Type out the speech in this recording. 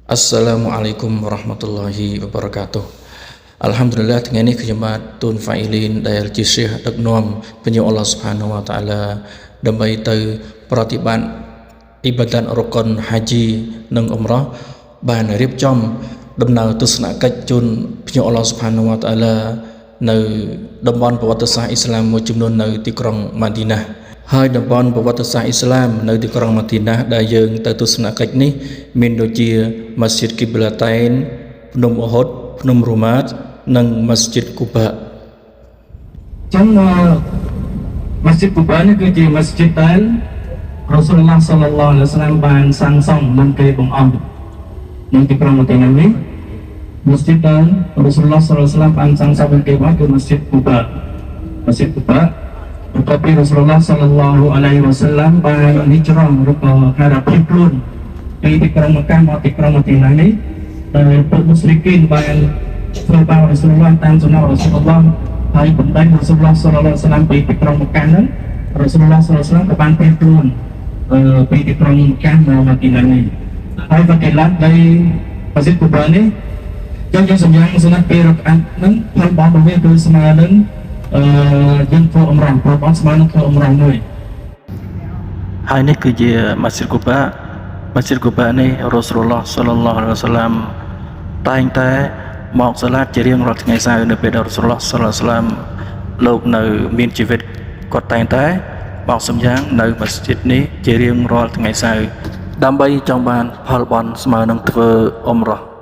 السلام عليكم ورحمة الله وبركاته الحمد لله ថ្ងៃនេះខ្ញុំបាទទូនហ្វាអ៊ីលីនដែលជាសិស្សដឹកនាំភ្ញៀវអល់ឡោះسبحانه وتعالى ដើម្បីទៅប្រតិបត្តិអ៊ីបាដាតរកុនហាជីនិងអ៊ុំរ៉ះបានរៀបចំដំណើរទស្សនកិច្ចជូនភ្ញៀវអល់ឡោះسبحانه وتعالى នៅតំបន់ប្រវត្តិសាស្ត្រអ៊ីស្លាមមួយចំនួននៅទីក្រុងម៉ាឌីណាហើយតំបន់ប្រវត្តិសាស្ត្រអ៊ីស្លាមនៅទីក្រុងម៉ាឌីណាដែលយើងទៅទស្សនកិច្ចនេះមានដូចជាម៉ាស្ជីដគីប្លាតែនភ្នំអូហុតភ្នំរូម៉ាតនិងម៉ាស្ជីដគូបា ចឹងម៉ាស្ជីដគូបានេះគឺជាម៉ាស្ជីដដែលរ៉ូស៊ូលឡោះصلى الله عليه وسلم បានសាងសង់មុនគេបង្អស់នៅទីក្រុងម៉ាឌីណានេះម៉ាស្ជីដដែលរ៉ូស៊ូលឡោះصلى الله عليه وسلم បានសាងសង់មុនគេបង្អស់គឺម៉ាស្ជីដគូបាម៉ាស្ជីដគូបាបន្ទាប់ពីរ៉ូស៊ូលឡោះصلى الله عليه وسلم បាននិច្រងឬក៏ហៅថាភៀសខ្លួនពីទីក្រុងម៉ាកាមកទីក្រុងម៉ាឌីណានេះដែលពួកមុស្លីគីនបានធ្វើបាបរ៉ូស៊ូលឡោះតាមសំណរ៉ូស៊ូលឡោះហើយបណ្ដេញរ៉ូស៊ូលឡោះصلى الله عليه وسلم ពីទីក្រុងម៉ាកាហ្នឹងរ៉ូស៊ូលឡោះصلى الله عليه وسلم ក៏បានភៀសខ្លួនអឺពីទីក្រុងម៉ាកាមកម៉ាឌីណានេះហើយវកេឡានៃម៉ាស្ជីដគូបានេះចឹងយើងសម្យ៉ាងសុណាត់ពីរកាត់ហ្នឹងផលបនរបស់វាគឺស្មើនឹងអឺយើងធ្វើអ៊ុំរ៉ះផលបនស្មើនឹងធ្វើអ៊ុំរ៉ះមួយ ហើយនេះគឺជាម៉ាស្ជីដគូបាម៉ាស្ជីដគូបានេះរ៉ូស៊ូលឡោះصلى الله عليه وسلم តែងតែមកសាឡាតជារៀងរាល់ថ្ងៃសៅរ៍នៅពេលដែលរ៉ូស៊ូលឡោះصلى الله عليه وسلم លោកនៅមានជីវិតគាត់តែងតែមកសម្យ៉ាងនៅម៉ាស្ជីដនេះជារៀងរាល់ថ្ងៃសៅរ៍ដើម្បីចង់បានផលបុណ្យស្មើនឹងធ្វើអ៊ុំរ៉ះ។